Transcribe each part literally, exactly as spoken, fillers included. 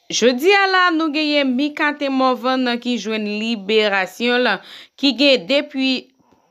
Jodi a la, nou genyen Micatin Morvan nan ki jwenn liberasyon l, ki gen depi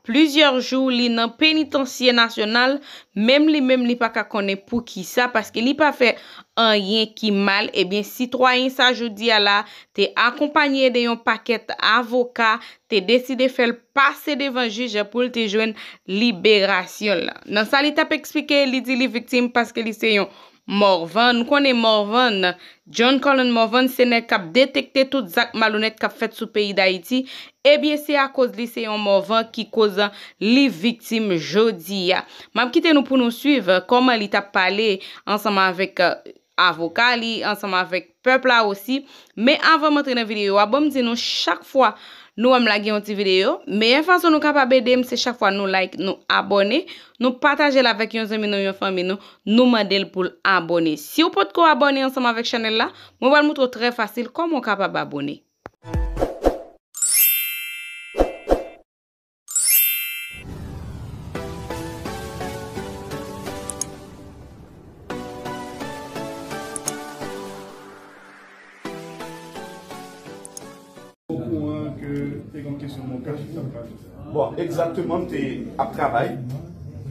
plizyè jou li nan penitansye nasyonal, menm li menm li pa ka konnen poukisa, paske li pa fè anyen ki mal. Ebyen, sitwayen sa jodi a la te akonpanye de yon pakèt avoka, te deside fè l pase devan jij pou l te jwenn liberasyon l. Nan sa li t ap eksplike, li di li viktim paske li se yon Morvan. Nou konnen Morvan, John Colin Morvan, se nèg k ap detekte tout zak malonèt k ap fèt sou peyi Dayiti. Ebyen, se akoz li se yon Morvan ki koz li viktim jodi a. M ap kite nou pou nou swiv kòman li t ap pale ansanm avèk, eh, avoka li, ansanm avèk pèp la osi. Men avan m antre nan videyo a, bon, m di nou chak fwa nou wè m lage yon ti videyo, meyè fason nou kapab ede m, se chak fwa nou like, nou abòne, nou pataje l avèk yon zanmi nou, yon fanmi nou, nou mande l pou l abòne. Si w potko abòne ansanm avèk chanèl la, mwen pral moutre w trè fasil kòman w kapab abòne. Okouran ke te gen kesyon mokaj ki t ap pale. Bon, egzakteman, m te ap travay.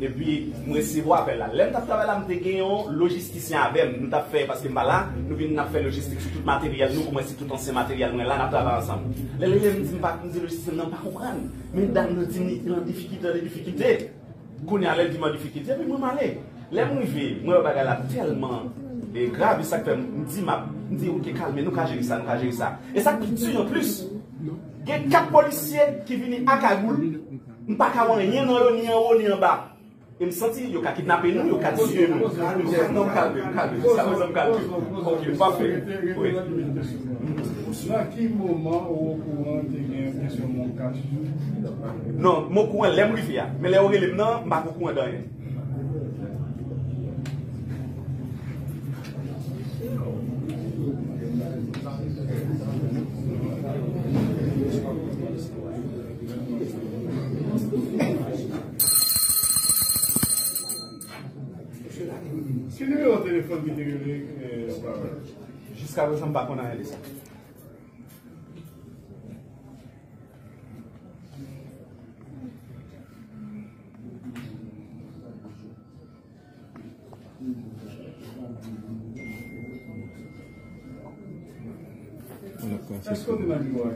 Epi, m resevwa apèl la. Lè m t ap travay la, m te gen yon lojistisyen avè m. Nou t ap fè, paske m pa la, nou vin n ap fè lojistik sou tout materyèl nou, pou mwen, si tout ansyen materyèl mwen la, n ap travay ansanm. Lè l rele m, m di, m pa, m di lojistisyen nan pa konprann. Men dam nan di m li an difikilte, an difikilte. Kounye a, lè l di m an difikilte, epi mwen m ale. Lè m rive, mwen wè bagay la tèlman, e, grav, e sa k fè m, m di m ap, m di, "Oke, kalme, nou ka jere sa, nou ka jere sa." E sa k pi di anplis, gen kat polisye ki vini a kagoul, m pa ka wè anyen nan yo, ni anwo, ni anba. E m santi yo ka kidnape nou, yo ka tiye nou. Non, m kalme, m kalme. Jiska prezan, m kalme. Oke, pafè. Wi. Nan ki moman ou okouran te gen kesyon mokaj? Non, m okouran lè m rive a. Men lè yo rele m nan, m pa t okouran de anyen. Ki nimewo telefòn ki te rele, eh, papa? Jiska prezan, m pa konn anyen de sa. Èske w te nan biwo a?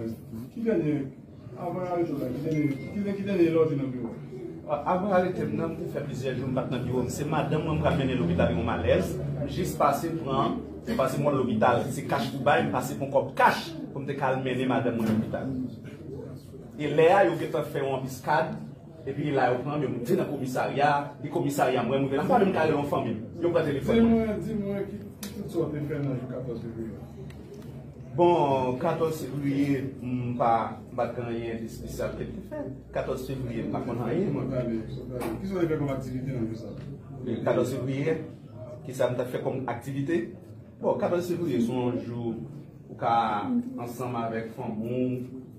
Ki dènye, avan yo arete w la, ki dènye, ki dènye lè w te nan biwo a? A-, avan yo arete m nan, m te fè plizyè jou m pa t nan biwo m. Se madanm mwen m pral mennen lopital yon malèz. M jis pase pran, m pase m wè l lopital. Se kach pou bay, m pase pran kòb kach pou m te ka al mennen madanm mwen lopital. E lè a, yo gentan fè yon anbiskad. Epi la, yo pran m, yo moute nan komisarya. E komisarya, mwen rive la, m pa menm ka rele yon fanmi m. Yo pran telefòn mwen. Di mwen, di mwen ki, ki tout sa w te fè nan jou katòz fevriye a? Bon, katòz fevriye, m pa, m pa t gen anyen de espesyal ke m te fè. Katòz fevriye, m pa konn anyen, mwen. Sot ale, sot ale. Kisa w te fè kòm aktivite nan jou sa a? E katòz fevriye, kisa m t ap fè kòm aktivite? Bon, katòz fevriye se yon jou ou ka ansanm avèk fanmi w.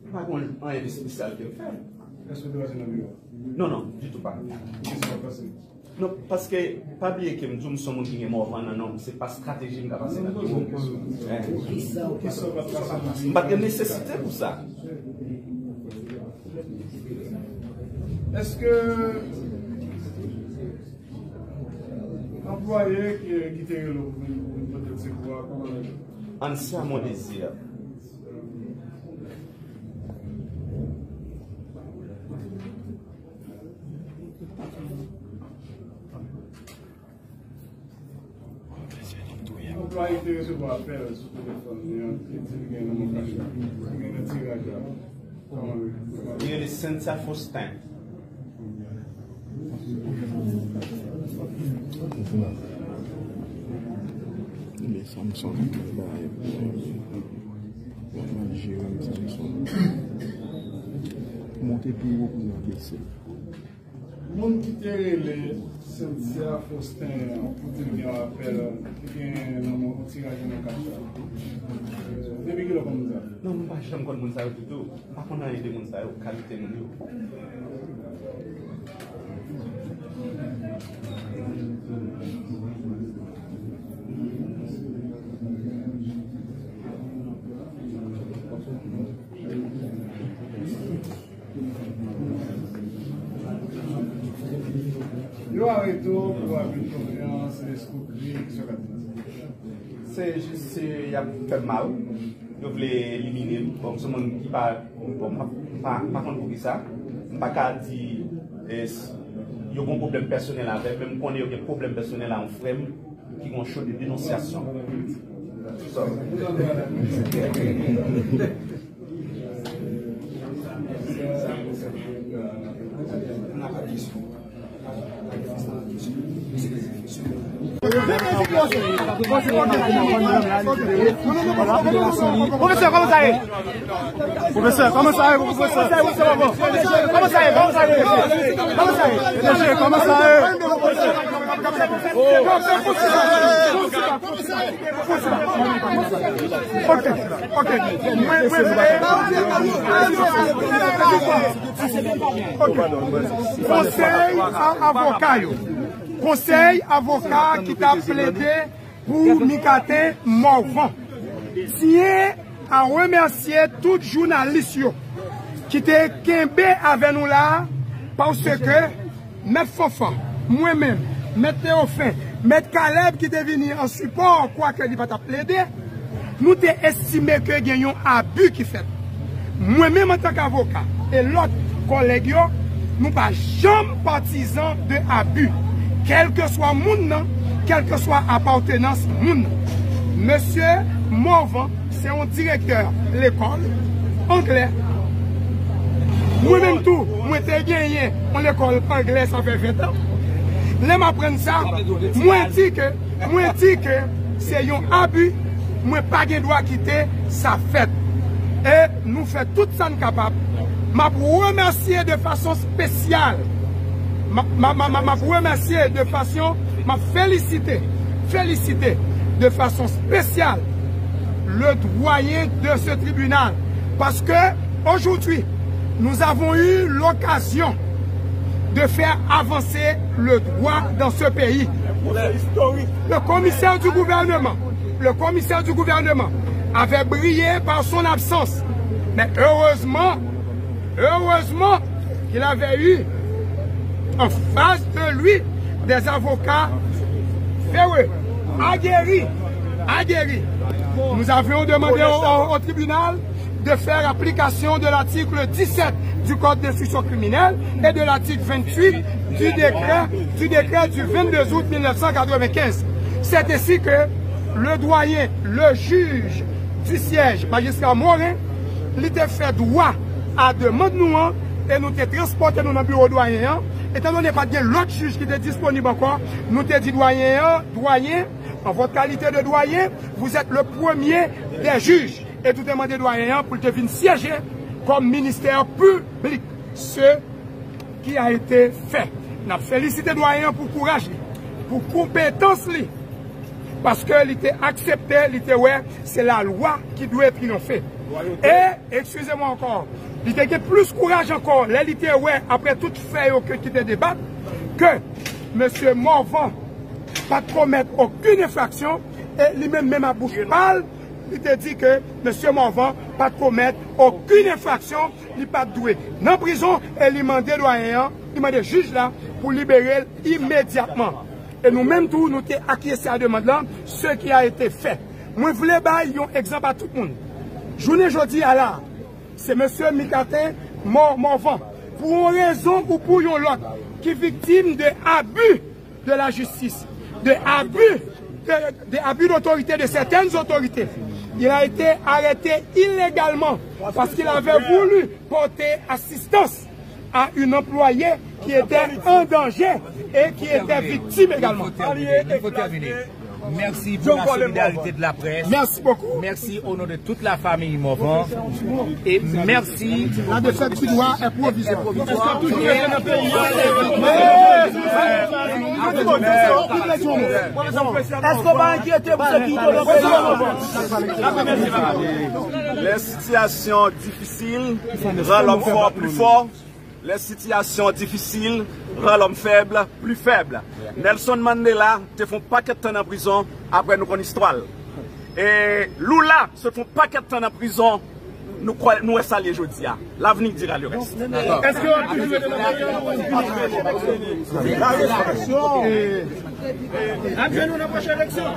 M pa gen anyen de espesyal ke m fè. Èske w te pase nan biwo a? Non, non, ditou pa. Kisa w pase? Non, paske, pa bliye ke m di w, m se yon moun ki gen Morvan nan non m, se pa estrateji m ka pase nan biwo. Kisa w pa t pase? M pa t gen nesesite pou sa. Èske anplwaye ki, ki te rele w pou vin, pou vin pote l sekou a, kòman l rele? Ansya Mondésir. Anplwaye ki te resevwa apèl sou telefòn li an, ki di li gen nan mokaj la, li gen nan tiraj la. Kòman li, kòman li? Li rele Cynthia Faustin. Men Samson ki bay pou mwen. Mwen jere Samson. Monte pi wo pou mwen kese. Moun ki te rele Cynthia Faustin an pou di l gen yon apèl, li gen nan yon tiraj nan kach la. Depi kilè w konn moun sa yo? Non, m pa janm konn moun sa yo ditou. M pa konn anyen de moun sa yo, kalite moun yo. Reto pou abus de confiance, escroquerie, et cetera. Se jis, se, y ap fè m mal. Yo vle elimine m. Bon, m se moun ki pa, bon, m pa, m pa, m pa konn poukisa. M pa ka di, eh, s-, yo gen pwoblèm pèsonèl avè m, men m konnen yo gen pwoblèm pèsonèl a yon frè m ki gen yon show de denonsyasyon. So, Pwofesè, kòman sa ye? Pwofesè, kòman sa ye, pwofesè? Kòman sa ye? Kòman sa ye? Kòman sa ye? Kòman sa ye? Ok, ok. Mwen, mwen, mwen. Ok. Konsèy a avoka yo. Konsèy avoka ki t ap plede pou Micatin Morvan. Tyen a remèsye tout jounalis yo ki te kenbe avè nou la, paske Mèt Fanfan, mwen menm, Mèt Teofen, Mèt Caleb ki te vini an sipò, kwake li pa t ap plede, nou te estime ke gen yon abi ki fèt. Mwen menm antanke avoka e lòt kòlèg yo, nou pa janm patizan de abi, kèlkeswa moun nan, kèlkeswa apatènans moun nan. Mesye Morvan se yon direktè lekòl anglè. Mwen menm tou, mwen te genyen yon lekòl anglè, sa fè ven tan. Lè m aprann sa, mwen di ke, mwen di ke se yon abi, mwen pa gen dwa kite sa fèt. E nou fè tout sa n kapab. M ap remèsye de fason espesyal. M ap, m ap, m ap, m ap, m ap remèsye de fason, m ap felisite, felisite de fason espesyal le doyen de ce tribunal. Parce que aujourd'hui, nous avons eu l'occasion de faire avancer le droit dans ce pays. Le commissaire du gouvernement, le commissaire du gouvernement avait brillé par son absence. Mais heureusement, heureusement qu'il avait eu en face de lui des avocats véreux, aguerris, aguerris. Nous avions demandé au, au, au tribunal de faire application de l'article dix-sept du Code d'instruction criminelle et de l'article vingt-huit du décret, du décret du vingt-deux août mille neuf cent quatre-vingt-quinze. C'est ainsi que le doyen, le juge du siège, magistrat Morin, li te fè dwa a demann nou an, e nou te transpòte nou nan biwo dwayen an, etan done pa t gen lòt jij ki te disponib ankò, nou te di dwayen an, dwayen, en votre qualité de doyen, vous êtes le premier des juges. E nou te mande dwayen an pou l te vin syeje kòm ministè piblik. Ce qui a été fait. N ap felisite dwayen an pou kouraj li, pou konpetans li, paske li te aksepte, li te wè se lalwa ki dwe triyonfe. E, excusez-moi encore, li te gen plis kouraj ankò lè li te wè, apre tout fè yo ke, ki te debat, ke mesye Morvan pa t komèt okenn enfraksyon, e li menm, menm a bouch pa l, li te di ke mesye Morvan pa t komèt okenn enfraksyon, li pa t dwe nan prizon, e li mande dwayen an, li mande jij la pou libere l imedyatman. E nou menm tou, nou te akyese a demann lan, ce qui a été fait. Mwen vle bay yon egzanp a tout moun. Jounen jodi a la, se mesye Micatin Mor-, Morvan, pou yon rezon ou pou yon lòt, ki viktim de abi de la justice, de abus, de, de abus d'autorité de certaines autorités. Il a été arrêté illégalement parce qu'il avait voulu porter assistance à une employée qui était en danger et qui était victime également. Mèsi pou la solidarité de la presse. Mèsi bokou. Mèsi o non de tout la famille Morvan. E mèsi. La défaite du droit est provisoire. Èske w pa enkyete pou sekirite w nan peyi a? Lè sitiyasyon difisil rann lòm fò pli fò, lè sitiyasyon difisil rann lòm fèb pli fèb. Nelson Mandela te fè yon pakèt tan nan prizon, apre nou konn istwa l. E Lula sot fè yon pakèt tan nan prizon, Nou kwè, nou wè sa l ye jodi a. L'avenir dira le reste. Èske w ap toujou rete nan peyi a ou w ap vini? N ap jwenn nou nan pwochen eleksyon.